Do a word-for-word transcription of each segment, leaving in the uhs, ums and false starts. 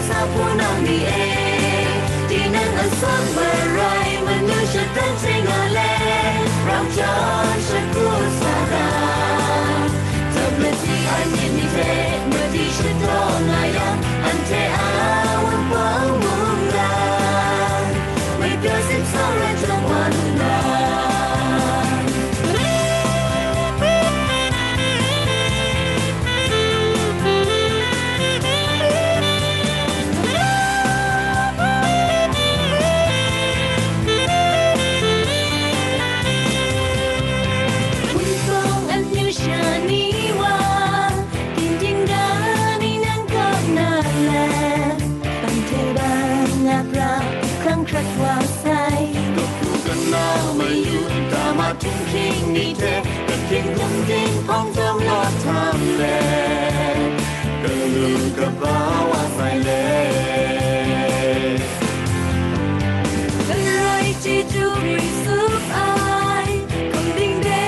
Sa hpunau ni e, tinang asak marai manu shatan hte nga let, rau chyam shagu sa ga. Tablet ni ai myit ni hte madi shadaw nga yang, anhte a wunpawng mungga, ngwi pyaw simsa rai jawng wa lu na. Wunpawng amyu sha ni wa, ginting ga ni nang kaw na let, anhte bang na pra hkrang hkrat wa sai. Gumhpraw ganau mayun dama htinghking ni hte, kahkying hkum ting hpawng jawng lawt htam let, kanu kaba wa sai let. Galoi chyeju gri tsup ai, hkum ting de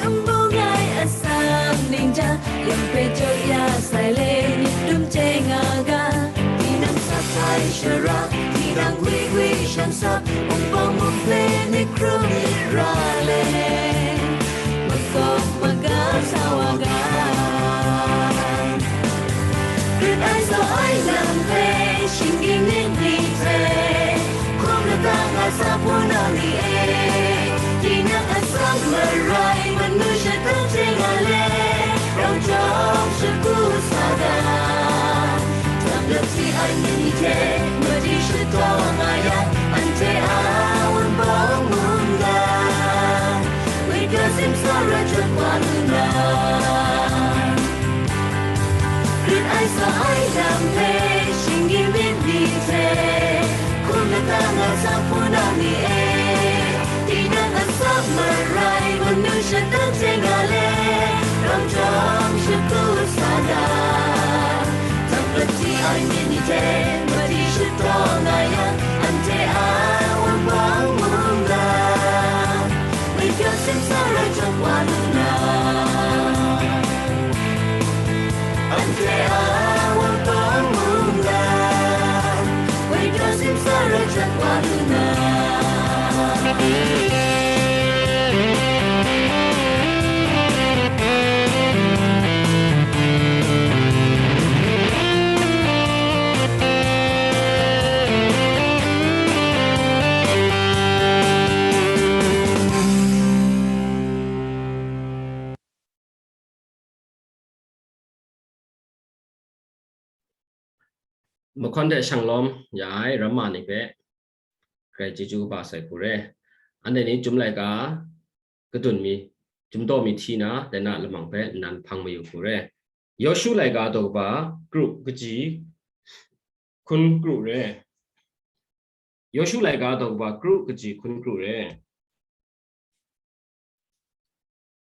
n bung ai asak ning ja, yawng hpe jaw ya sai le, myit dum chye nga ga. Tinang sat ai shara, tinang gwi gwi shan sat, wunpawng muk hpe myit hkrum myit ra le, makawp maga sa wa ga. Grit ai tsaw ai lam hpe, shinggyim myit ni hte, hkum lata nga sa hpunau ni e, tinang asak marai manu shatan hte nga let, rau chyam shagu sa ga. Tablet si ai myit ni hte madi shadaw nga yang, anhte a wunpawng mungga, ngwi pyaw simsa rai jawng wa lu na. Grit ai tsaw ai lam hpe, shinggyim myit ni hte, hkum lata nga sa hpunau ni e, tinang asak marai manu shatan hte nga let, rau chyam shagu sa ga. Tablet si ai myit ni hte madi shadaw nga yang, anhte a wunpawng mungga, ngwi pyaw simsa rai jawng wa lu na. Anhte a wunpawng mungga, ngwi pyaw simsa rai jawng wa lu na. Mahkawn hte shanglawm ya ai ramma ni hpe, grai chyeju kaba sai hku re. Anhte ni Chyum laika kadun mi, Chyum daw mi hti na, dai na lamang hpe nnan hpang mayu hku re. Yawshu laika daw kaba kru kaji hkun kru re. Yawshu laika daw kaba kru kaji hkun kru re.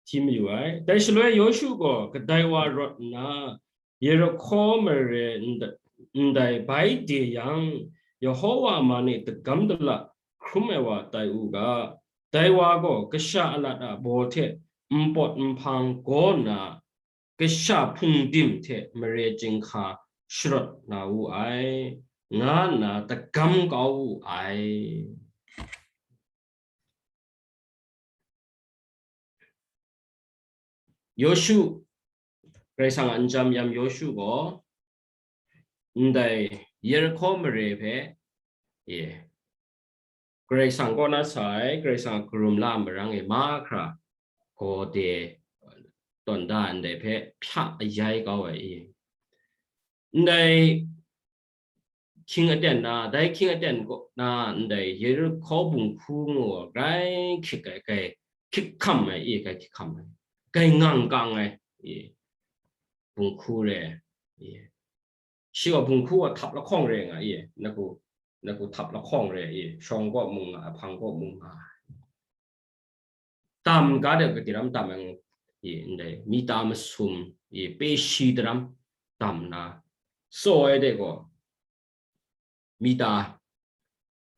Hti mayu ai. Dai shaloi Yawshu gaw kadai wa rawt nna, Yerihko mare nda-, ndai bai de yang, Yehova man e dagam dala hkrum ai wa tai u ga, dai wa gaw kasha alat a baw hte npawt nhpang gaw nna, kasha hpung dim hte mare chyinghka sharawt na wu ai, nga nna dagam kau wu ai. Yawshu, Karai Kasang a nchyam yam Yawshu gaw, ndai Yerihko mare hpe, e, Karai Kasang kaw na sa ai, Karai Kasang a karum la marang e mahkra gaw de tawn da ndai hpe hpya ayai kau ai i. Ndai hkying aten na, dai hkying aten kaw na ndai Yerihko bunghku ngu ai, grai hkyik ai, grai hkyik hkam ai, i, grai hkyik hkam ai, grai ngang kang ai, i, bunghku re, i. Shi gaw bunghku gaw htap lahkawng re nga, i, naku, naku htap lahkawng re, i, shawng kaw mung nga, ahpang kaw mung nga. Tam ga de kati ram tam yang, i, ndai, mita masum, i, pe shi daram tam na, tsaw ai de gaw, mita,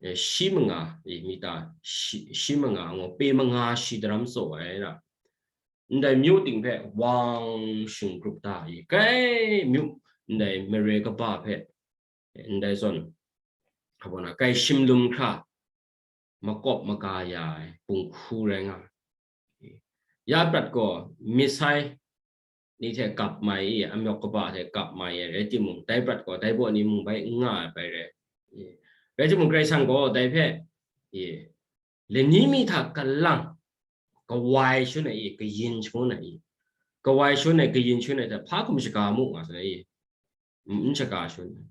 e, shi manga, e, mita shi, shi manga ngu, pe manga shi daram tsaw ai ra. Ndai myu ting hpe wang shingrup da i, grai myu, ndai mare kaba hpe, ndai zawn, kabaw na, kai shim lum hkra makawp maga ya ai bunghku rai nga ai. Ya prat gaw, misai ni hte kap mai i, amyawk kaba hte kap mai ai rai timung, dai prat gaw, dai baw ni mung bai n nga ai bai rai. Rai timung, Karai Kasang gaw dai hpe, lani mi hta kalang, kawai shangun ai i, kayin shangun ai i, kawai shangun ai, kayin shangun ai hta hpa hkum shaga mu nga sai i, n shaga shangun ai.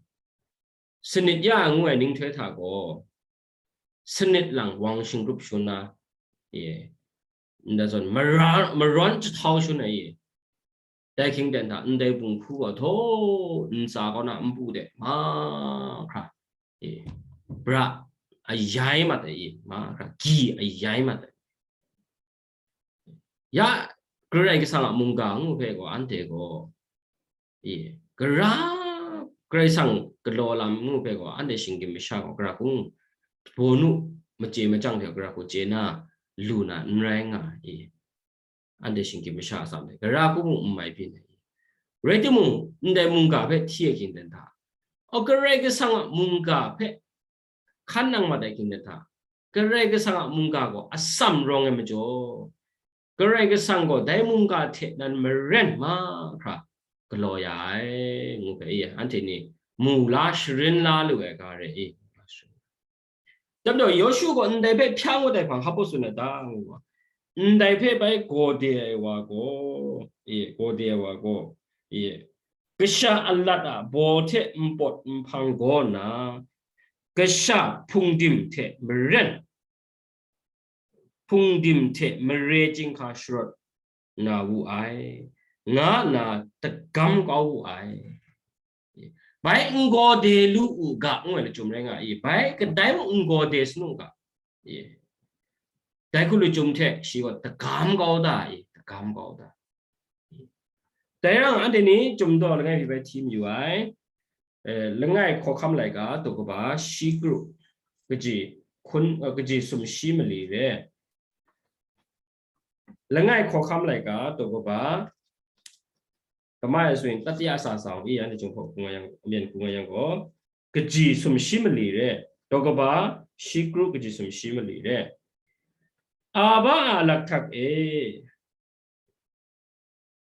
Sanit ya ngu ai ninghtoi hta gaw, sanit lang wang shingrup shangun na, e, nda zawn mara-, marawn jahtau shangun ai i, dai hkying ten hta ndai bunghku gaw htaw ntsa kaw na npu de mahkra, e, bra ayai mat ai i, mahkra gyi ayai mat ai. Ya, Karai Kasang a mungga ngu hpe gaw, anhte gaw, e, gara, Karai Kasang galaw lam ngu hpe gaw, anhte shinggyim masha gaw, gara hku, bawnu, machye machyang hte gara hku chye na, lu na n rai nga ai. Anhte shinggyim masha a atsam hte gara hku mung n mai byin ai. Rai timung, ndai mungga hpe hti ai hkying ten hta, o, Karai Kasang a mungga hpe hkan nang mat ai hkying ten hta, Karai Kasang a mungga gaw atsam rawng ai majaw, Karai Kasang gaw dai mungga hte nan maren mahkra galaw ya ai, ngu hpe, e, anhte ni mu la, sharin la lu ai ga re i. Dai majaw, Yawshu gaw ndai hpe hpya ngut ai hpang hpa baw tsun ai ta, ngu ga, ndai hpe bai gaw de ai wa gaw, e, gaw de ai wa gaw, e, kasha alat a baw hte npawt nhpang gaw na, kasha hpungdim hte maren, hpungdim hte mare chyinghka sharawt na wu ai, nga nna tagam kau wu ai. Bai n gaw de lu u ga, ngu ai lachyum rai nga i, bai kadai mung n gaw de sanu u ga, dai hku lachyum hte shi gaw tagam kau da i, tagam kau da. Dai yang anhte ni Chyum daw langai mi bai hti mayu ai. Eh, langai hkawhkam laika daw kaba shi kru kaji hkun, eh, kaji sumshi mali re. Langai hkawhkam laika daw kaba, kamai sung, tatiya sa sa i, anhte Chyum hpaw hkung nga yang, myen hkung nga yang gaw, kaji sumshi mali re. Daw kaba shi kru kaji sumshi mali re. Aba a lakhtak e,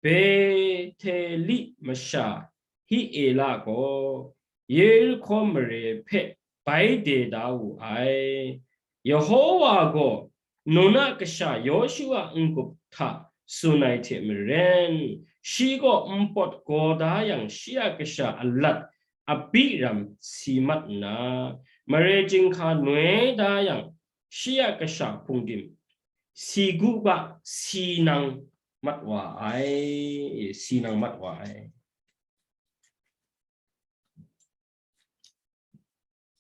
Beteli masha Hiela gaw Yerihko mare hpe bai de da wu ai. Yehowa gaw Nun a kasha Yawshu a n-gup hta tsun ai hte maren, shi gaw npawt gaw da yang, shi a kasha alat Abiram si mat nna, mare chyinghka noi da yang, shi a kasha hpungdim Seguba si nang mat wa ai, si nang mat wa ai.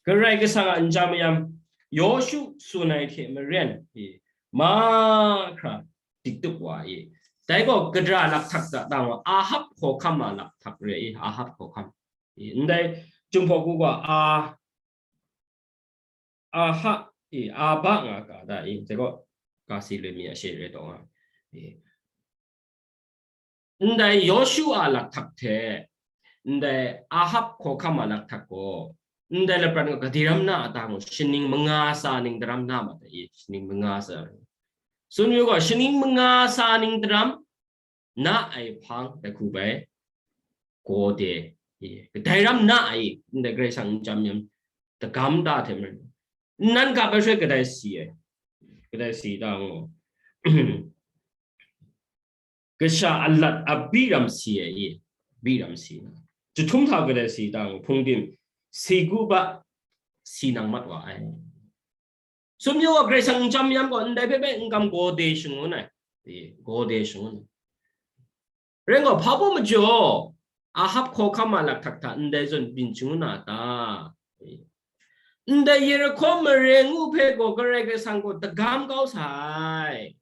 Karai Kasang a n-jam mayam, Yawshu tsun ai hte maren, e, mahkra dik tup wa i. Dai gaw kadra lakhtak ta tang wa, Ahab hkawhkam a lakhtak re i, Ahab hkawhkam. E, ndai Chyum hpaw hku gaw, a, Aha, e, Aba nga ka da i, dai gaw, ka si loi mi a she re taw nga. E, ndai Yawshu a lakhtak hte, ndai Ahab hkawhkam a lakhtak gaw, ndai lapran gaw gade ram na a ta gaw, shaning manga sa ning daram na ma ta i, shaning manga sa. Tsun yu gaw, shaning manga sa ning daram na ai hpang, dai hku bai gaw de, i, kadai ram na ai, ndai Karai Kasang n-jam mayam, tagam ta hte maren, nnan ga bai shaloi kadai si ai, kadai si ta ngu. Kasha alat Abiram si ai i, Abiram si na. Jahtum hta kadai si ta ngu, hpungdim Seguba si nang mat wa ai. Sumyu gaw Karai Kasang n-jam mayam gaw ndai hpe bai n-gam gaw de shangun ai. E, gaw de shangun ai. Rai gaw, hpa baw majaw, Ahab hkawhkam a lakhtak hta ndai zawn byin shangun a ta? E, ndai Yerihko mare ngu hpe gaw Karai Kasang gaw tagam kau sai.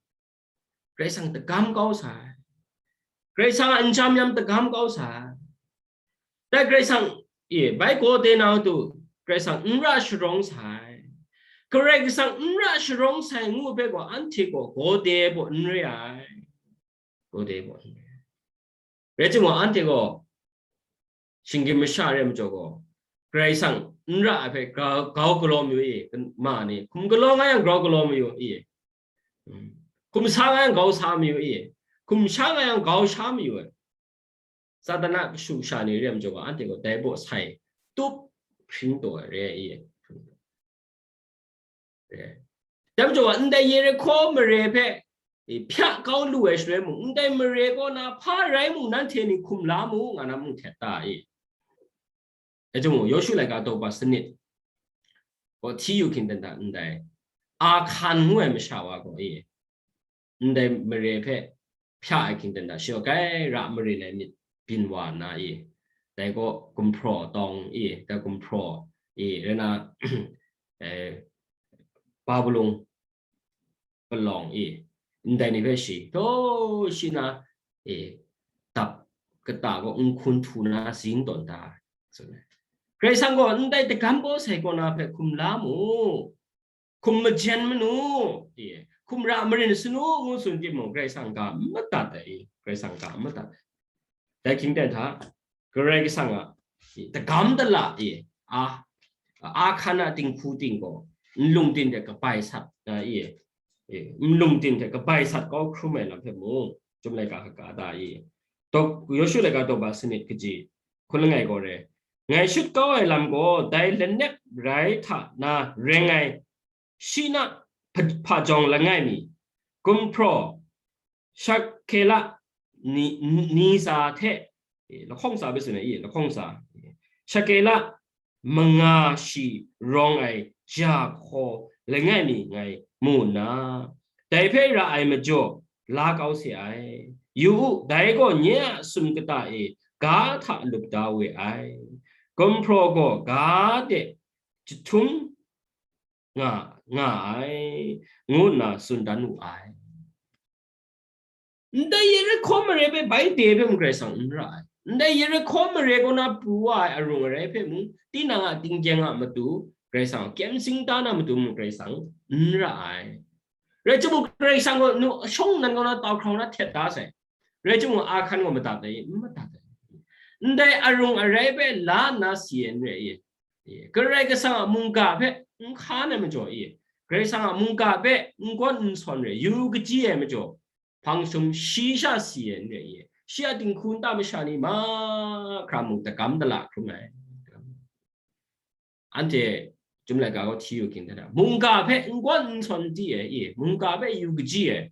Karai Kasang tagam kau sai. Karai Kasang a n-jam mayam tagam kau sai. Dai Karai Kasang, e, bai gaw de na tu, Karai Kasang n ra sharawng sai. Karai Kasang n ra sharawng sai ngu hpe gaw, anhte gaw gaw de baw n re ai. Gaw de baw n re ai. Rai timung, anhte gaw shinggyim masha re majaw gaw, Karai Kasang n ra ai hpe grau, grau galaw mayu i, ma ni, hkum galaw nga yang grau galaw mayu i, hkum sa nga yang grau sa mayu i, hkum sha nga yang grau sha mayu ai. Satan a kashu kasha ni rem jaw, anhte gaw dai baw sai tup hpring taw ai re i. Dai majaw, ndai Yerihko mare hpe, e, hpya kau lu ai shaloi mung, ndai mare kaw na hpa rai mung, nanhte ni hkum la mu, nga na mung htet ta i? Dai hte mung, Yawshu laika daw ba sanit gaw hti yu hkying dan hta ndai Ahkan ngu ai masha wa gaw i, ndai mare hpe hpya ai hkying dan hta shi gaw gai ra marin ai myit byin wa nna i, dai gaw gumhpraw tawng i, dai gumhpraw i, rai na, eh, Babulon palawng i, ndai ni hpe shi, taw shi na, e, dap kata gaw n hkun htu na zing tawn da ai. Karai Kasang gaw ndai dagam kau sai kaw na hpe hkum la mu, hkum majen manu, e, hkum ra marin sanu ngu tsun timung, Karai Kasang ga n madat ai, Karai Kasang ga n madat ai. Dai hkying dan hta, Karai Kasang a dagam dala e, a, Ahkan a dinghku ting gaw, nlung ting hte kabai sat na e, e, nlung ting hte kabai sat kau hkrum ai lam hpe mung, Chyum laika hka da i, Yawshu laika daw ba sanit kaji hkun langai gaw re, ngai shut kau ai lam gaw dai lanep rai hta na reng ai, shi na hpa-, hpajawng langai mi, gumhpraw, Shakela ni, ni tsa hte, e, lahkawng tsa bai tsun ai, e, lahkawng tsa, Shakela manga shi rawng ai ja hkaw langai mi ngai mu nna, dai hpe ra ai majaw la kau se ai. Yu u, dai gaw nye a sum kata e ga hta lup da we ai. Gumhpraw gaw ga de jahtum nga, nga ai, ngu nna tsun dan wu ai. Ndai Yerihko mare hpe bai de hpe mung Karai Kasang n ra ai. Ndai Yerihko mare kaw na pru wa ai arung arai hpe mung, tinang a tinggyeng a matu Karai Kasang, kyem sing ta na matu mung Karai Kasang n ra ai. Rai timung, Karai Kasang gaw nu shawng nnan kaw na tau hkrau na htet da sai. Rai timung, Ahkan gaw madat ai, n madat ai. Ndai arung arai hpe la nna si ai n rai i? Karai Kasang a mungga hpe n hkan ai majaw i? Karai Kasang a mungga hpe n gawn n sawn re, yu kaji ai majaw, hpang jahtum shi sha si ai n rai i? Shi a dinghku nta masha ni mahkra mung dagam dala hkrum ai. Anhte Chyum laika gaw hti yu hkying dan hta, mungga hpe n gawn n sawn di ai i? Mungga hpe yu kaji ai.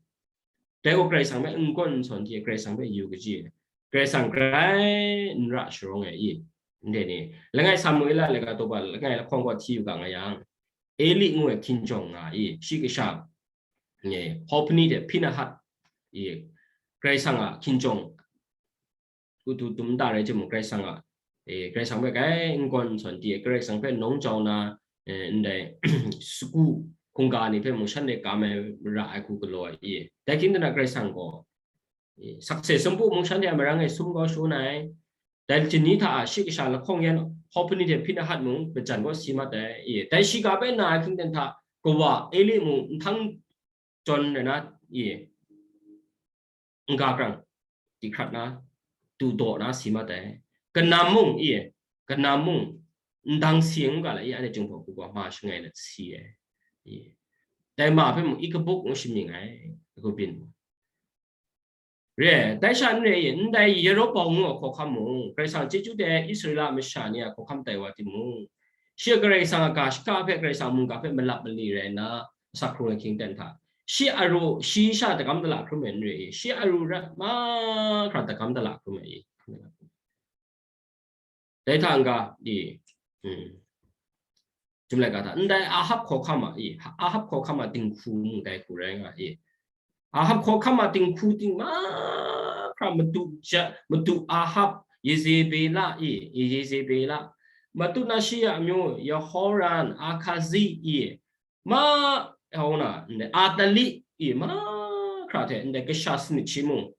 Dai gaw Karai Kasang hpe n gawn n sawn di ai, Karai Kasang hpe yu kaji ai. Karai Kasang grai n ra sharawng ai i? Ndai ni, langai Samuela laika daw ba langai lahkawng gaw hti yu ga nga yang, Eli ngu ai hkinjawng nga i, shi kasha, e, Hopni hte Hpinahat i, Karai Kasang a hkinjawng utu dum da rai timung, Karai Kasang a, e, Karai Kasang hpe grai n gawn n sawn di, Karai Kasang hpe nawng jau na, e, ndai sagu hkungga ni hpe mung shanhte kam ai ra ai hku galaw ai i? Dai hkying dan hta Karai Kasang gaw, e, sakse sumpu mung shanhte a marang e sum kau shangun ai. Dai jahni hta a shi kasha lahkawng yan Hopni hte Hpinahat mung majan kaw si mat ai i? Dai shiga bai na ai hkying dan hta kawa Eli mung nhtang jawn rai na i? N-ga grang di hkrat na, du daw na si mat ai. Kanam mung i? Kanam mung ndang si n ga la i? Anhte Jinghpaw hku gaw ma shangai let si ai i? Dai ma hpe mung i kabuk ngu shamying ai, hku byin mu. Re, dai sha n re i? Ndai Yerobawng ngu a hkawhkam mung, Karai Kasang chyeju de ai Israela masha ni a hkawhkam tai wa timung, shi a Karai Kasang a ga shaka hpe, Karai Kasang mungga hpe malap mali rai nna, asak hkrung ai hkying dan hta, shi aru, shi sha dagam dala hkrum ai n re i? Shi aru rat mahkra dagam dala hkrum ai i? Dai hta n-ga i? Hmm. Chyum laika hta, ndai Ahab hkawhkam a i? Ahab hkawhkam a dinghku mung dai hku rai nga i? Ahab hkawhkam a dinghku ting mahkra, madu ja, madu Ahab, Yezebela i, Yezebela, madu na shi a amyu, Yehoran, Akazi i, ma, hau na, ndai Atali i, mahkra hte ndai kasha sanit shi mung,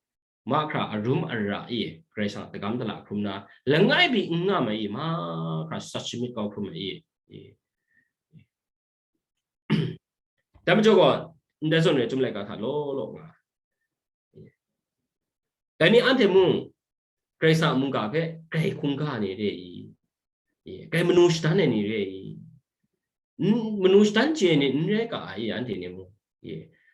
mahkra arum ara i, Karai Kasang dagam dala hkrum na, langai mi n ngam ai i, mahkra sat shamyit kau hkrum ai i. Dai majaw gaw, ndai zawn re Chyum laika hta law law nga. Dai ni anhte mung, Karai Kasang a mungga hpe grai hkungga ni re i? Grai manu shadan ai ni re i? Manu shadan chye ni n rai ga ai, anhte ni mung.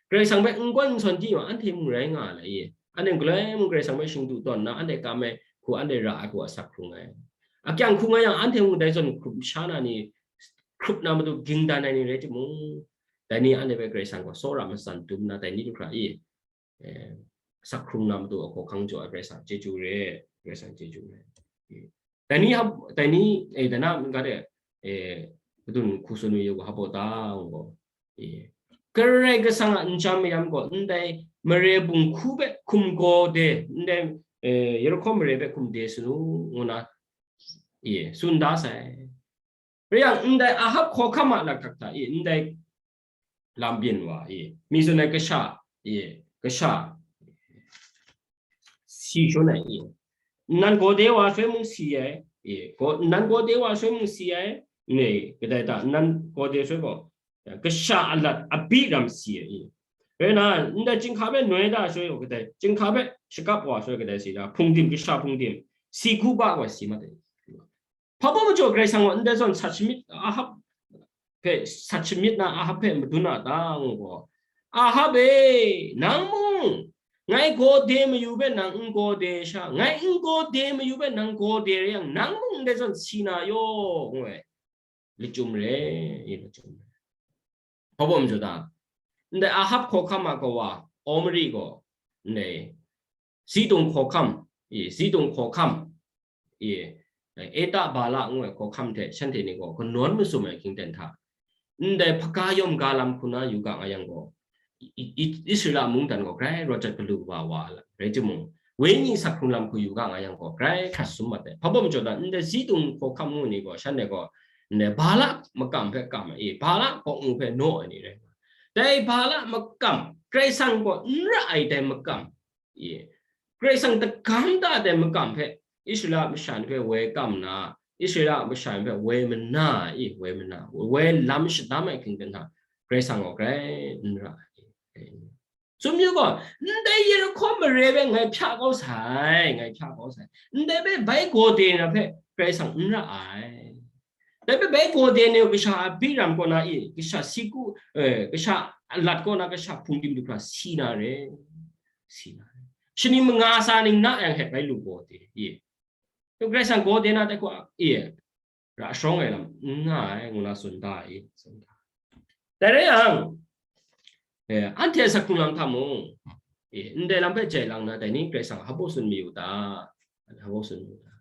Karai Kasang hpe n gawn n sawn di wa, anhte mung rai nga ai, anhte galoi mung Karai Kasang hpe shingdu tawn nna, anhte kam ai hku, anhte ra ai hku asak hkrung ai. Akyang hkrung ai yang, anhte mung dai zawn hkrup sha na ni, hkrup na matu ging dan ai ni rai timung, dai ni anhte hpe Karai Kasang gaw tsawra matsan dum na, dai ni du hkra i, eh, sak hkrung na matu ahkaw hkang jaw ai Karai Kasang chyeju re, Karai Kasang chyeju re. Dai ni, dai ni, eh, dai na ga de, eh, kadun hku tsun u yu ga hpa ta ngu gaw, eh, Karai Kasang a n jam mayam gaw, ndai mare bung hku hpe hkum gaw de, ndai, eh, Yerihko mare hpe hkum de sunu, ngu na, eh, tsun da sai. Rai yang, ndai Ahab hkawhkam a lakhak hta e, ndai lam byin wa e, mi tsun ai kasha e, kasha si shun ai e, nnan gaw de wa shui mung si ai e, nnan gaw de wa shui mung si ai, ne, kadai ta, nnan gaw de shui gaw, kasha alat abi ram si ai e. Rai na, ndai chyinghka hpe noi da shui gaw, kadai chyinghka hpe shakap wa shui, kadai si da, hpungdim, kasha hpungdim, si hku ba wa si mat ai. Hpa baw majaw Karai Kasang gaw ndai zawn sat shamyit, Ahab hpe sat shamyit na, Ahab hpe madun a ta ngu gaw, Ahab e, nang mung, ngai gaw de mayu hpe nang n gaw de sha, ngai n gaw de mayu hpe nang gaw de re yang, nang mung ndai zawn si na yaw, ngu ai. Lachyum re, i lachyum re. Hpa baw majaw ta, ndai Ahab hkawhkam a kawa Omri gaw, ndai Zidung hkawhkam, i, Zidung hkawhkam, i, Eta Bala ngu ai hkawhkam hte shanhte ni gaw kanawn masum ai hkying ten hta, ndai hpaga yawm ga lam hku na yu ga nga yang gaw, I-, I-, Israela mungdan gaw grai rawt jat galu kaba wa ai rai timung, wenyi sak hkrung lam hku yu ga nga yang gaw, grai hkrat sum mat ai. Hpa baw majaw ta, ndai Zidung hkawhkam ngu ni gaw, shanhte gaw, ndai Balak makam hpe kam ai, Balak hkawk ngu hpe naw ai ni rai. Dai Balak makam, Karai Kasang gaw n ra ai dai makam, Ye. Karai Kasang dagam da ai makam hpe Israela masha ni hpe woi kam nna, Israela masha ni hpe woi mana, i, woi mana, woi lam shadam ai hkying hta, Karai Kasang gaw grai n ra ai. Tsun yu gaw, ndai Yerihko mare hpe ngai hpya kau sai, ngai hpya kau sai. Ndai hpe bai gaw de na hpe Karai Kasang n ra ai. Dai hpe bai gaw de ni kasha a bi ram kaw na i, kasha si ku, eh, kasha a lat kaw na kasha hpungdim du hkra si na re, si na re. Shani manga sa ning na yang hek bai lu gaw de, i. Karai Kasang gaw de na dai hku, i, ra sharawng ai lam n nga ai, ngu na tsun da i, tsun da. Dai rai yang, eh, anhte a sak hkrung lam hta mung, eh, ndai lam hpe jai lang na, dai ni Karai Kasang hpa baw tsun mayu ta, hpa baw tsun mayu ta.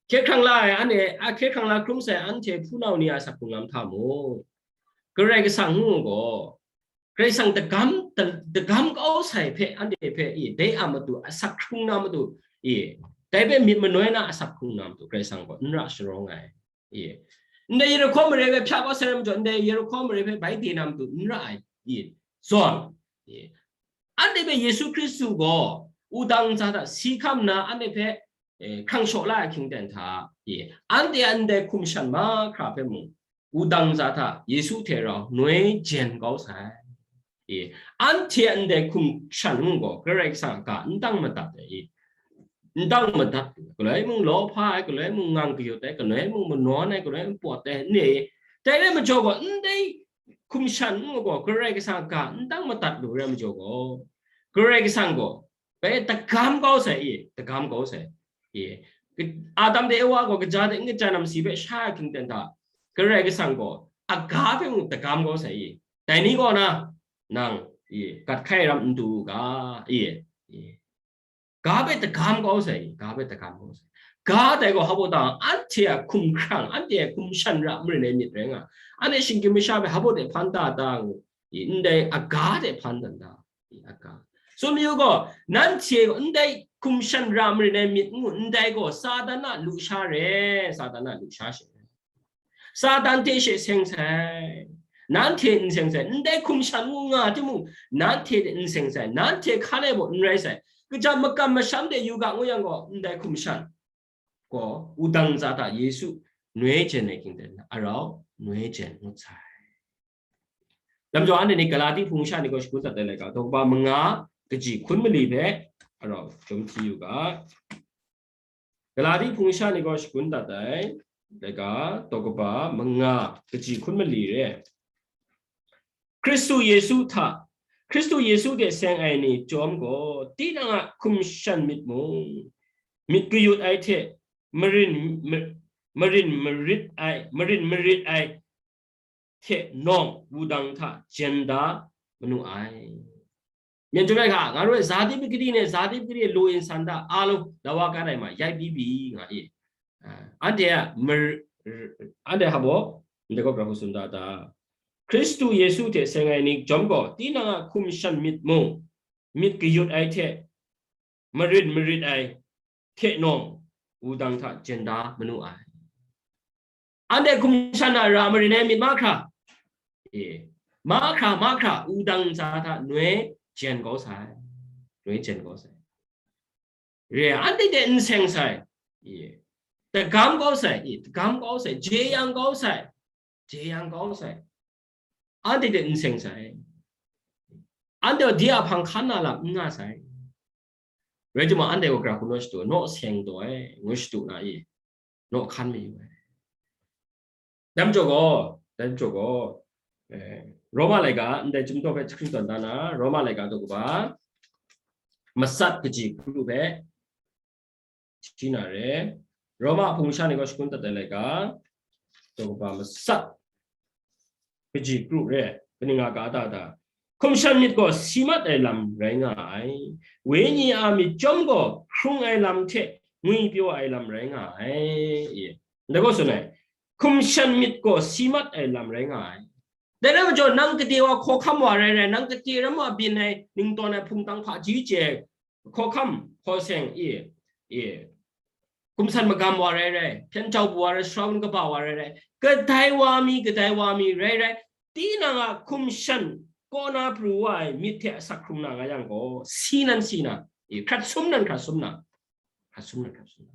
Hkye hkrang la ai, anhte a hkye hkrang la hkrum sai, anhte hpunau ni a sak hkrung lam hta mung, Karai Kasang ngu gaw, Karai Kasang dagam, da-, dagam kau sai hpe, anhte hpe, i, dai a matu a sak hkrung na matu, i, dai hpe myit manoi na a sak hkrung na matu, Karai Kasang gaw n ra sharawng ai. Ye. Ndai Yerihko mare hpe hpya kau sai rai majaw, ndai Yerihko mare hpe bai de na matu n ra ai. Ye. Zawn. Ye. Anhte hpe Yesu Hkristu gaw wudang ntsa hta si hkam nna, anhte hpe, eh, hkrang shaw la ai hkying ten hta, ye, anhte a ndai hkum shan mahkra hpe mung, wudang ntsa hta Yesu hte rau noi jen kau sai. E, anhte a ndai hkum shan ngu gaw, Karai Kasang a ga n dang madat ai, e, n dang madat, galoi mung lawhpa ai, galoi mung ngang kayut ai, galoi mung manawn ai, galoi mung pawt ai, ne, dai rai majaw gaw, ndai hkum shan ngu gaw, Karai Kasang a ga n dang madat lu rai majaw gaw, Karai Kasang gaw, bai dagam kau sai, e, dagam kau sai, e, Adam de Ewa gaw kaja de n kaja nam si hpe sha ai hkying ten hta, Karai Kasang gaw a ga hpe mung dagam kau sai, e, dai ni kaw na, nang, i, gat hkai ram n du u ga, i, i, ga hpe dagam kau sai, i, ga hpe dagam kau sai. Ga dai gaw hpa baw ta, anhte a hkum hkrang, anhte a hkum shan ra marin ai myit rai nga, anhte shinggyim masha hpe hpa baw de hpan ta ta ngu, i, ndai a ga de hpan dan ta, i, a ga. Tsun mayu gaw, nanhte gaw ndai hkum shan ra marin ai myit ngu ndai gaw, Satan a lusha re, Satan a lusha she. Satan hte she seng sai, nanhte n seng sai, ndai hkum shan ngu nga timung, nanhte hte n seng sai, nanhte hkan ai baw n rai sai, kaja makam masham de yu ga ngu yang gaw, ndai hkum shan gaw, wudang ntsa hta Yesu noi jen ai hkying ten, arau noi jen ngut sai. Lam jaw, anhte ni Galati hpung sha ni gaw shagun dat ai laika, daw kaba manga kaji hkun mali hpe, arau, chyawm hti yu ga. Galati hpung sha ni gaw shagun dat ai. laika, daw kaba manga, kaji hkun mali re. Hkristu Yesu hta, Hkristu Yesu hte seng ai ni chyawm gaw, tinang a hkum shan myit mung, myit kayut ai hte, marin, ma-, marin marit ai, marin marit ai hte nawng wudang hta jen da manu ai. Myen chyum ai hka, nga ru ai, zati pakri ne, zati pakri lu insan da, alu, dawa kan ai ma, yai bi bi, nga i. Ah, anhte a, mer-, anhte habo, ndai gaw pra hku tsun da ta? Hkristu Yesu hte seng ai ni chyawm gaw, tinang a hkum shan myit mung, myit kayut ai hte, marin marit ai hte nawng, wudang hta jen da manu ai. Anhte hkum shan na ra marin ai myit mahkra, e, mahkra, mahkra, wudang ntsa hta noi jen kau sai, noi jen kau sai. Re, anhte hte n seng sai, e, tagam kau sai, e, tagam kau sai, jeyang kau sai, jeyang kau sai. Anhte hte n seng sai. Anhte gaw de a hpang hkan na lam n nga sai. Rai timung, anhte gaw gara hku naw shadu, naw seng taw ai, ngu shadu na i, naw hkan mayu ai. Dai majaw gaw, dai majaw gaw, eh, Roma laika ndai chyum daw hpe jahkring tawn da na, Roma laika daw kaba, matsat kaji kru hpe, shi na re. Roma hpung sha ni gaw shakun dat ai laika, daw kaba matsat kaji kru re, kaning nga ga da da. Hkum shan myit gaw si mat ai lam rai nga ai. Wenyi a myit chyawm gaw hkrung ai lam hte ngwipyaw ai lam rai nga ai. Ndai gaw tsun ai, hkum shan myit gaw si mat ai lam rai nga ai. Dai rai majaw, nang gade wa hkawhkam wa rai rai, nang gade ram wa byin ai, ningtawn ai hpung tang hpaji chye, hkawhkam, hkaw seng, e, e, hkum san magam wa rai rai, hpyen jau bu wa rai, saraun kaba wa rai rai, kadai wa mi, kadai wa mi rai rai, tinang a hkum shan kaw na pru wa ai myit hte asak hkrung na nga yang gaw, si nan si na, e, hkrat sum nan hkrat sum na, hkrat sum nan hkrat sum na.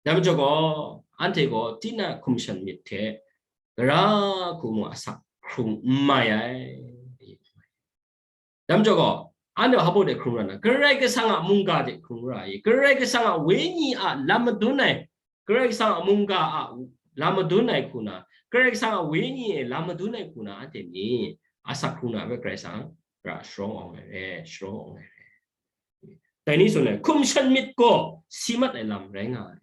Dai majaw gaw, anhte gaw tinang hkum shan myit hte gara hku mung asak hkrung n mai ai. Dai majaw gaw, anhte hpa baw de hkrung ra na, Karai Kasang a mungga de hkrung ra ai, Karai Kasang a wenyi a lam madun ai, Karai Kasang a mungga a lam madun ai hku na, Karai Kasang a wenyi e lam madun ai hku na, anhte ni asak hkrung na hpe Karai Kasang ra sharawng awng ai re, sharawng awng ai re. Dai ni tsun ai, hkum shan myit gaw si mat ai lam rai nga ai.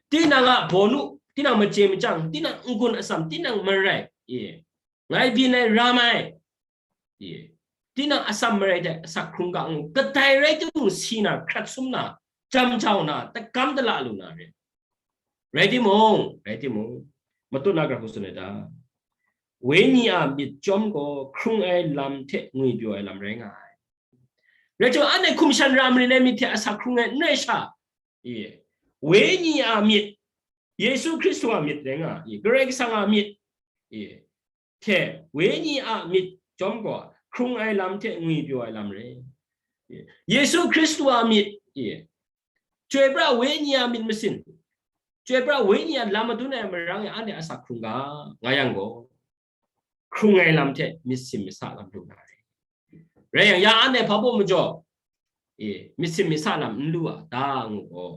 Tinang a bawnu, tinang machye machyang, tinang n-gun atsam, tinang marai, e, ngai byin ai ram ai, e, tinang atsam marai hte asak hkrung ga ngu, kadai rai timung si na, hkrat sum na, jam jau na, tagam dala lu na re. Rai timung, rai timung, matut na gara hku tsun ai ta? Wenyi a myit chyawm gaw hkrung ai lam hte ngwipyaw ai lam rai nga ai. Rai timung, anhte hkum shan ra marin ai myit hte asak hkrung ai n rai sha, e, wenyi a myit, Yesu Hkristu a myit rai nga, e, Karai Kasang a myit, e, hte wenyi a myit chyawm gaw hkrung ai lam hte ngwipyaw ai lam rai. E, Yesu Hkristu a myit, e, chyoi pra wenyi a myit masin, chyoi pra wenyi a lam madun ai marang e anhte asak hkrung ga nga yang gaw, hkrung ai lam hte myit sim myit sa lam lu na re. Rai yang, ya anhte hpa baw majaw, e, myit sim myit sa lam n lu a ta ngu gaw,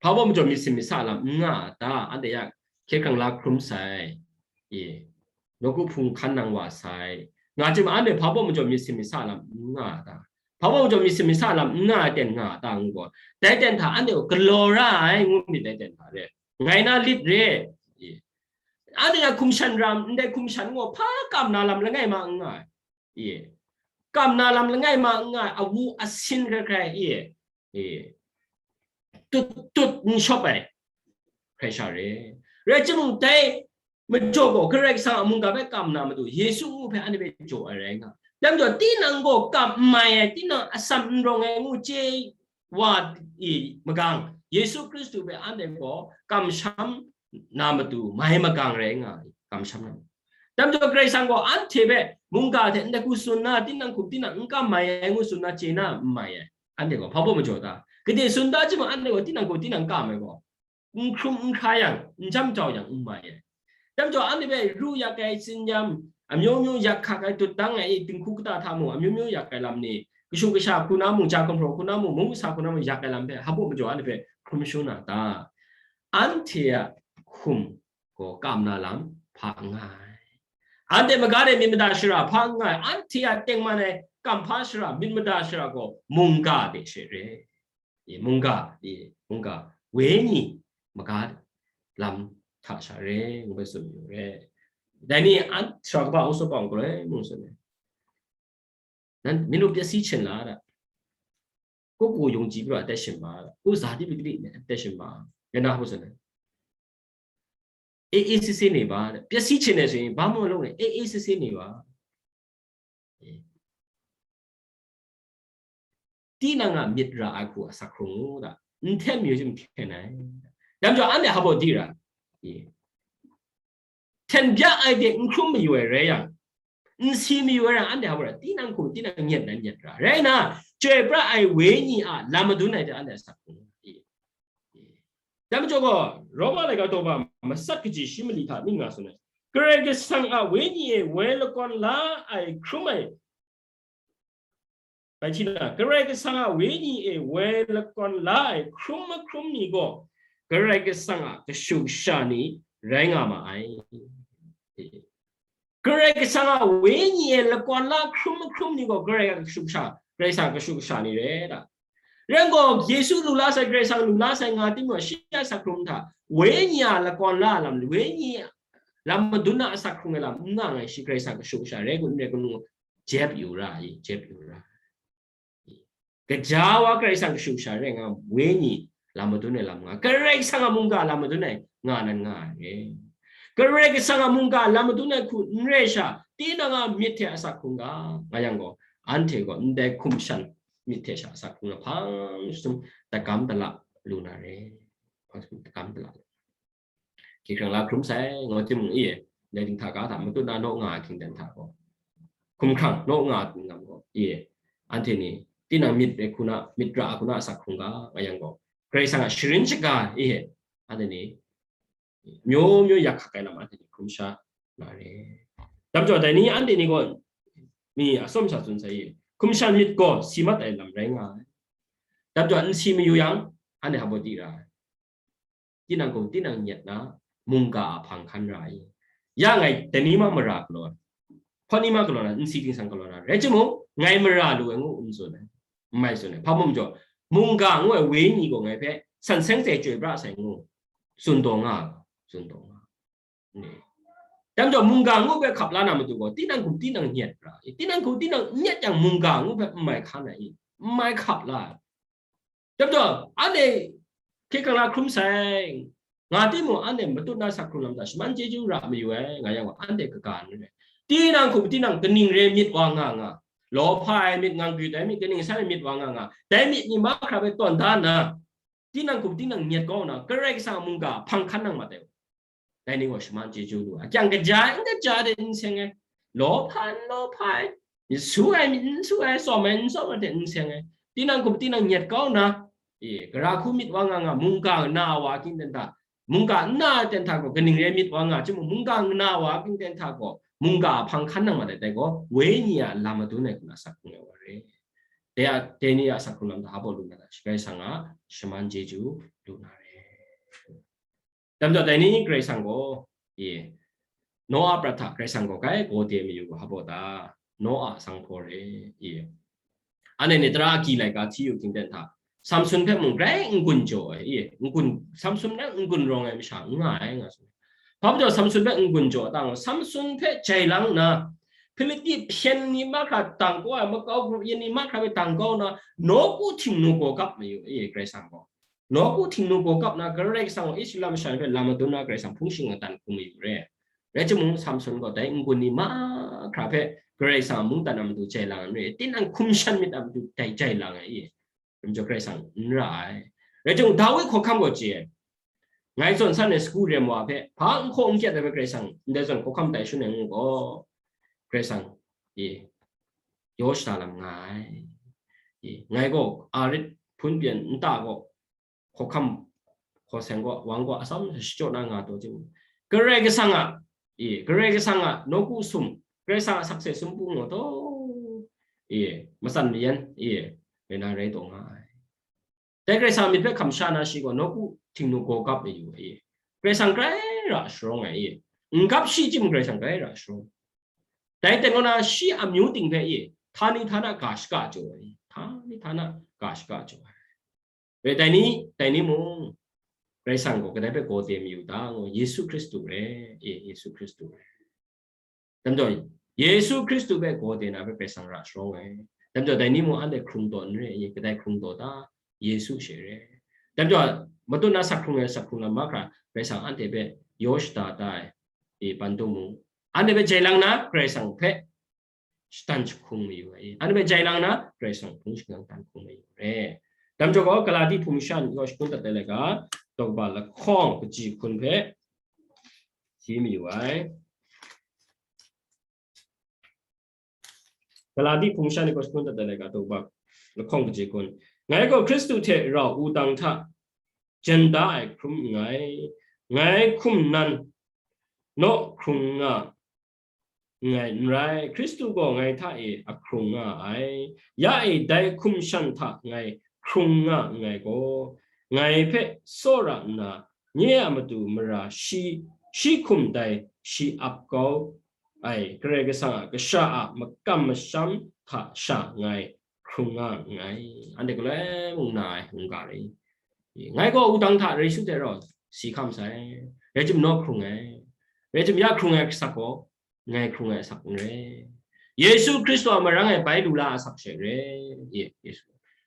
hpa baw majaw myit sim myit sa lam n nga a ta? Anhte ya hkye hkrang la hkrum sai, e, nawku hpung hkan nang wa sai, nga chyum, anhte hpa baw majaw myit sim myit sa lam n nga a ta? Hpa baw majaw myit sim myit sa lam n nga ai ten nga a ta ngu gaw, dai ten hta anhte gaw galaw ra ai ngu myit, dai ten hta re, ngai na lit re, e, anhte a hkum shan ram, ndai hkum shan gaw hpa kam na lam langai ma n nga ai, e, kam na lam langai ma n nga ai, awu asin hkrai hkrai, e, e, tut tut n shawp ai hkrai sha re. Rai timung, dai majaw gaw Karai Kasang a mungga hpe kam na matu, Yesu ngu hpe anhte hpe jaw ai rai nga. Dai majaw, tinang gaw kam n mai ai, tinang atsam n rawng ai ngu chye wa i magang, Yesu Hkristu hpe anhte gaw kamsham na matu mai magang rai nga ai, kamsham na matu. Dai majaw, Karai Kasang gaw anhte hpe mungga hte ndai hku tsun na, tinang hkum tinang n kam mai ai ngu tsun na, chye na n mai ai. Anhte gaw hpa baw majaw ta? Gade tsun da chyawm, anhte gaw tinang hku tinang kam ai gaw, n hkrum n hkra yang, n jam jau yang n mai ai. Dai majaw, anhte hpe ru yak ai, tsin-yam amyu myu yak hkak ai, dut dang ai, dinghku kata hta mung amyu myu yak ai lam ni, kashu kasha hku na mung, ja gumhpraw hku na mung, mung kasa hku na mung yak ai lam hpe hpa baw majaw anhte hpe hkrum shangun na ta? anhte a hkum gaw kam na lam hpa n nga ai. Anhte maga de myit mada shara hpa n nga ai. Anhte a tengman ai kamhpa shara, myit mada shara gaw mungga de she re. Mungga, mungga, wenyi maga lam hta sha re, ngu bai tsun mayu re. Dai ni an sara kaba aung saw pawng galoi mung tsun ai. Nan minu pyasi chin la da. Ko ko yung ji bra tai shin ba. Ko za di bigri ne tai shin ba. Yana ho tsun ai. အေးအေးဆေးဆေးနေပါတဲ့။ ပျက်စီးချင်တယ်ဆိုရင်ဘာမှမလုပ်နဲ့။ အေးအေးဆေးဆေးနေပါ။ တိနံကမျစ်ရာအခုအစခုံလို့ဒါ။ နထက်မျိုးချင်းခဲနိုင်။ ဒါကြောင့်အဲ့ဒါဟောဖို့ဒီရာ။ ထင်ပြအိုက်တဲ့ nkrum မရွယ်ရဲရ။ နစီမရွယ်ရ အဲ့ဒါဟောတာ။ တိနံခုံ တိနံညက်နဲ့ညက်ရာ။ ရဲနာ ကြွယ်ပြအိုက်ဝိညာဉ်အား လာမဒုနိုင်တဲ့ အဲ့ဒါစခုံ။ ဒါကြောင့် ရောမလိုက်ကတော့ပါ မဆက်ကကြီးရှိမလီထားမိငါဆိုနေ။ ကရက်ကဆန်အဝိညာဉ်ရဲ့ဝဲလကွန်လာအိုက် ခရုမိုင် ပိုင်ချီနာကရက်ကဆန်အဝိညာဉ်ရဲ့ဝဲလကွန်လာအိုက် ခရုမခရုမနီကို ကရက်ကဆန်အကရှုကရှါနီရိုင်းငါမအိုင်။ ကရက်ကဆန်အဝိညာဉ်ရဲ့လကွန်လာ ခရုမခရုမနီကို ကရက်ကရှုကရှါ ကရက်ကဆန်ကရှုကရှါနီရဲတာ။ ရန်ကုန်ယေရှုလူလားဆိုင် ကရက်ကဆန်လူလားဆိုင် ငါတိမွော်ရှေ့ရဆခုံထဝိညာဉ်လကွန်လာလမ်ဝိညာဉ်လမ်မဒုနာအစခုံငယ်လမ်ငါငယ်ရှိ ကရက်ကဆန်ကရှုကရှါရဲကုရဲကနူ ကျဲပြူရ၊ ကျဲပြူရ။ ကကြာဝါ ကရက်ကဆန်ကရှုကရှါရဲငါဝိညာဉ်လမ်မဒုနဲ့လမ်ငါ ကရက်ကဆန်ကမုန်ကလမ်မဒုနဲ့ငါနန်ငါရဲ။ ကရက်ကဆန်ကမုန်ကလမ်မဒုနဲ့ခုနရဲရှာတင်းနငါမြစ်ထဲအစခုံကငါယံကိုအန်ထေကိုန်တဲခုံရှန်မြစ်ထဲရှာအစခုံကဖမ်းစုံတကမ်တလလူနာရဲ။ ဖမ်းစုံတကမ်တလ Hkying hkrang la hkrum sai, ngu timung, i, dai dinghta ga hta matut na naw nga hkying dan hta gaw, hkum hkrang naw nga hkying dan gaw, i, anhte ni tinang myit re hku na, myit ra hku na asak hkrung ga nga yang gaw, Karai Kasang a sharin shaga, i, anhte ni myaw myaw yak hkak ai lam anhte ni hkrum sha na re. Dam jaw dai ni anhte ni gaw mi atsawm sha tsun sai, i, hkum shan myit gaw si mat ai lam rai nga ai. Dam jaw nsi mayu yang, anhte hpa baw di ra ai. Tinang gaw tinang nyet na, mungga a hpang hkan ra ai. Ya ngai dai ni ma mara galaw ai, hpawt ni ma galaw na, nsi ting san galaw na, rai timung, ngai mara lu ai ngu n tsun ai, n mai tsun ai. Hpa mung jaw, mungga ngu ai wenyi gaw ngai hpe san seng sai chyoi pra sai ngu, tsun taw nga, tsun taw nga. Dam jaw, mungga ngu hpe hkap la na matu gaw, tinang hkum tinang nyet ra, tinang hkum tinang nyet yang mungga ngu hpe n mai hkan ai, n mai hkap la ai. Dam jaw, anhte hkying hkrang la hkrum sai, nga timung, anhte matut na sak hkrung lam hta shaman chyeju ra mayu ai, nga yang gaw, anhte kaga n rai. Tinang hkum tinang kaning re myit wa nga nga, lawhpa ai myit, ngang gyu ai myit, kaning san ai myit wa nga nga, dai myit ni mahkra hpe tawn da nna, tinang hkum tinang nyet kau nna, Karai Kasang a mungga hpang hkan nang mat ai. Dai ni gaw shaman chyeju lu ai. Kyang kaja ai, n kaja ai hte n seng ai, lawhpa n lawhpa ai, su ai myit n su ai, tsawm ai n tsawm ai hte n seng ai, tinang hkum tinang nyet kau nna, e, gara hku myit wa nga nga, mungga na wa hkying ten hta, mungga n na ai ten hta gaw, kaning re myit wa nga, chyum mungga na wa hkying ten hta gaw, mungga a hpang hkan nang mat ai, dai gaw, wenyi a lam madun ai hku na sak hkrung ai wa re. Dai a, dai ni a sak hkrung lam hta hpa baw lu na ta, Karai Kasang a shaman chyeju lu na re. Dam jaw dai ni Karai Kasang gaw, e, Noa prat hta Karai Kasang gaw grai gaw de mayu hpa baw ta, Noa sanghpaw re, e. Anhte ni tara agyi laika hti yu hkying ten hta, Samsun hpe mung grai n-gun jaw ai, e, n-gun, Samsun hpe n-gun rawng ai masha n nga ai, nga tsun. Hpa majaw Samsun hpe n-gun jaw ai ta gaw, Samsun hpe jai lang nna, Hpilipi hpyen ni mahkra dang kau ai, makau grup yin ni mahkra hpe dang kau nna, nawku htingnu gaw kap mayu, e, Karai Kasang gaw. Nawku htingnu gaw kap na Karai Kasang gaw Israela masha ni hpe lam madun na Karai Kasang hpung shingkang dan hkrum mayu re. Rai timung, Samsun gaw dai n-gun ni mahkra hpe Karai Kasang a mungdan a matu jai lang ai n re, tinang hkum shan myit a matu dai jai lang ai, i, majaw Karai Kasang n ra ai. Rai timung, Dawi hkawhkam gaw chye ai. Ngai zawn san ai sagu rem wa hpe, hpa n hkaw n kyat ai hpe Karai Kasang ndai zawn hkawhkam tai shun ai ngu gaw, Karai Kasang, i, yaw shada lam nga ai. I, ngai gaw arit hpun pyen nta gaw, hkawhkam hkaw seng gaw, wang gaw, atsam shachyaw na nga taw timung, Karai Kasang a, e, Karai Kasang a nawku sum, Karai Kasang a sakse sumpu ngaw taw, e, matsan mayan, e, rai na rai taw nga ai. Dai Karai Kasang myit hpe hkam sha na shi gaw nawku htingnu gaw gap mayu ai. Karai Kasang grai ra sharawng ai. N gap shi chyim Karai Kasang grai ra sharawng. Dai teng gaw na shi amyu ting hpe ye, htani htana ga shaka jaw ai, htani htana ga shaka jaw ai. Rai dai ni, dai ni mung, Karai Kasang gaw kadai hpe gaw de mayu ta, ngu, Yesu Hkristu re, e, Yesu Hkristu re. Dam jaw, Yesu Hkristu hpe gaw de na hpe Karai Kasang ra sharawng ai. Dam jaw, dai ni mung anhte hkrung taw n re, e, kadai hkrung taw ta, Yesu she re. Dam jaw, matut na sak hkrung ai, sak hkrung lam mahkra, Karai Kasang anhte hpe yaw shada ta ai, e, pantu mung, anhte hpe jai lang na, Karai Kasang hpe shatan jahkung mayu ai. Anhte hpe jai lang na, Karai Kasang hpung shingkang tan hkung mayu ai. Dam jaw gaw, Galati hpung shan gaw shakun dat ai laika, tawkba lahkawng kaji hkun hpe si mayu ai. Galati hpung shan gaw shakun dat ai laika, tawkba lahkawng kaji hkun. Ngai gaw Hkristu hte rau wudang hta jen da ai hkrum nngai. Ngai hkum nan naw hkrung nga nngai n rai, Hkristu gaw ngai hta e a hkrung nga ai. Ya e, dai hkum shan hta ngai hkrung nga nngai gaw, ngai hpe tsawra nna, nye a matu mara shi, shi hkum dai shi ap kau ai Karai Kasang a Kasha a makam masham hta sha ngai hkrung nga nngai. Anhte galoi mung na ai mungga rai. Ngai gaw wudang hta Yesu hte rau si hkam sai. Rai jim naw hkrung ai. Rai jim ya hkrung ai asak gaw, ngai hkrung ai asak n rai. Yesu Hkristu a marang e bai lu la asak she rai. Ye, Yesu.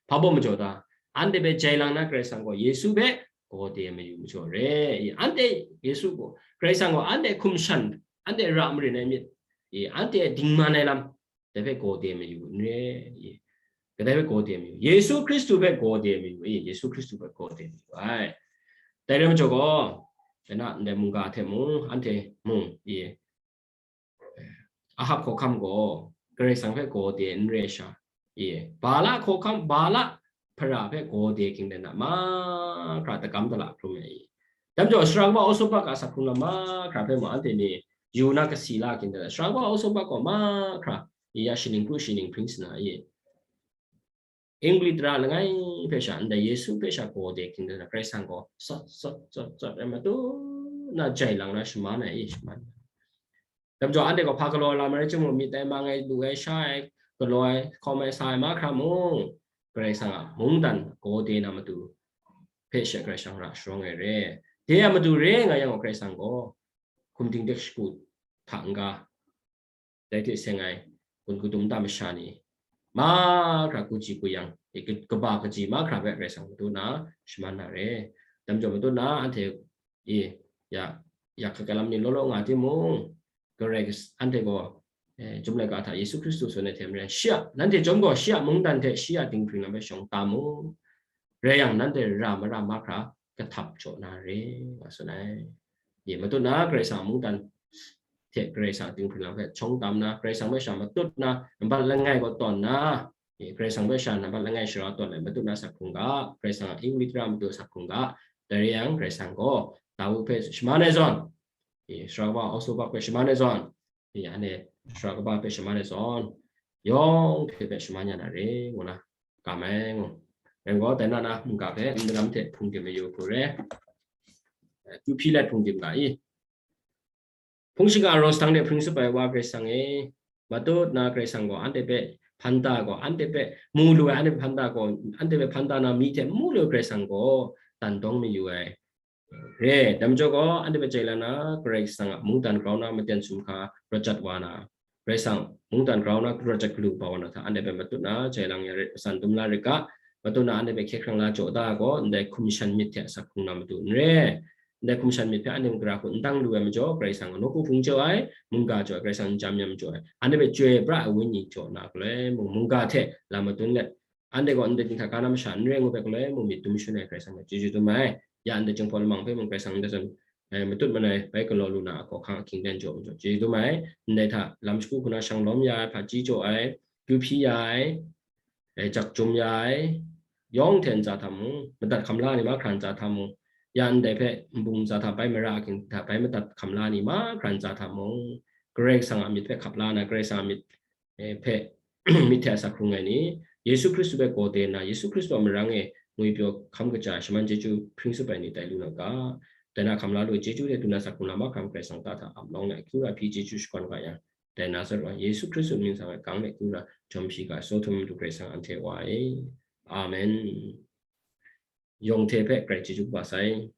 Hpa baw majaw ta? Anhte hpe jai lang na Karai Kasang gaw Yesu hpe gaw de mayu majaw re. Ye, anhte Yesu gaw, Karai Kasang gaw anhte hkum shan, anhte ra marin ai myit, ye, anhte dingman ai lam, dai hpe gaw de mayu n re, ye. Kadai hpe gaw de mayu? Yesu Hkristu hpe gaw de mayu, ye, Yesu Hkristu hpe gaw de mayu ai. Dai rai majaw gaw, dai na ndai mungga hte mung, anhte mung, ye, Ahab hkawhkam gaw Karai Kasang hpe gaw de n re sha, ye, Bala hkawhkam, Bala hpara hpe gaw de ging dan na mahkra, dagam dala hkrum ai. Dam jaw, Sara Kaba Awsawbak a sak hkrung lam mahkra hpe mung anhte ni yu na kasi la ging dan na, Sara Kaba Awsawbak gaw mahkra, ya, shining kru shining hpring sana, ye, Engli tara langai hpe sha, ndai Yesu hpe sha gaw de ging dan na, Karai Kasang gaw sat, sat, sat, sat, rai matut na jai lang na shaman ai, e, shaman ai. Dam jaw, anhte gaw hpa galaw lam ai rai timung, myit dai mang ai, lu ai, sha ai, galaw ai, hkawm ai, sa ai mahkra mung, Karai Kasang a mungdan gaw de na matu hpe she Karai Kasang ra sharawng ai re. De a matu re nga yang gaw, Karai Kasang gaw hkum ting de shagu hta n-ga, dai hte seng ai gun kadum ta masha ni mahkra, kuji kuyang, e, ka-, kaba kaji mahkra hpe Karai Kasang matut na shaman na re. Dam jaw, matut na anhte, e, ya, ya hkak ai lam ni law law nga timung, Karai Kas-, anhte gaw, e, Chyum laika hta Yesu Hkristu tsun ai hte maren, shi a, nanhte chyawm gaw shi a mungdan hte shi a dinghpring lam hpe shawng tam u. Rai yang, nanhte ra mara mahkra kahtap jaw na re, nga tsun ai. Ye, matut na Karai Kasang a mungdan hte Karai Kasang a dinghpring lam hpe shawng tam na, Karai Kasang hpe sha matut na, nambat langai gaw tawn na, ye, Karai Kasang hpe sha nambat langai shara tawn ai, matut na sak hkrung ga, Karai Kasang a Engli tara matu sak hkrung ga, dai rai yang, Karai Kasang gaw Dawu hpe shaman ai zawn, ye, Sara Kaba Awsawbak hpe shaman ai zawn, e, anhte Sara Kaba hpe shaman ai zawn, yawng hte hpe shaman ya na re, ngu na kam ai ngu. Rai gaw, dai na na mungga hpe ndaram hte hpungdim mayu hku re. Kyu hpyi let hpungdim ga i. Hpung shingkang rau sahkang de hpring tsup ai Wa Karai Kasang e, matut na Karai Kasang gaw anhte hpe hpan da gaw, anhte hpe mu lu ai, anhte hpe hpan da gaw, anhte hpe hpan da na mi hte mu lu ai Karai Kasang gaw dan dawng mayu ai re. Dam jaw gaw, anhte hpe jai la na, Karai Kasang a mungdan grau na maten sumhka rawt jat wa na, Karai Kasang mungdan grau na rawt jat galu kaba wa na hta, anhte hpe matut na jai lang ya rit, matsan dum la rit ga, matut na anhte hpe hkye hkrang la jaw da gaw, ndai hkum shan myit hte asak hkrung na matu n re. Ndai hkum shan myit hpe anhte mung gara hku n dang lu ai majaw, Karai Kasang gaw nawku hpung jaw ai, mungga jaw ai, Karai Kasang n jam yam jaw ai, anhte hpe chyoi pra ai Wenyi jaw na galoi mung, mungga hte lam madun let, anhte gaw ndai ting hta ga na masha n re ngu hpe galoi mung myit dum shun ai Karai Kasang hpe chyeju dum ai. Ya ndai Jinghpaw Lamang hpe mung Karai Kasang ndai zawn, eh, matut manai bai galaw lu na a hkawhkang ahkying dan jaw majaw chyeju dum ai. Ndai hta lam shagu hku na shang lawm ya ai, hpaji jaw ai, kyu hpyi ya ai, eh, jak jum ya ai, yawng hte ntsa hta mung, madat hkam la ni mahkra ntsa hta mung, ya ndai hpe nbung ntsa hta bai mara ahkying hta bai madat hkam la ni mahkra ntsa hta mung, Karai Kasang a myit hpe hkap la na, Karai Kasang a myit eh, hpe myit hte asak hkrung ai ni, Yesu Hkristu hpe gaw de nna, Yesu Hkristu a marang e ngwipyaw hkam kaja shaman chyeju hpring tsup ai ni tai lu na ga, dai na hkam la lu ai chyeju de duna sa hkum la mahkra Karai Kasang ta hta ap lawng ai akyu ra hpyi chyeju shakawn ga yang, dai Nazaret wa Yesu Hkristu mying sang ai gang de akyu ra jawm hpyi ga, Sodom matu Karai Kasang anhte wa e. Amen. Yawng hte hpe Karai chyeju kaba sai.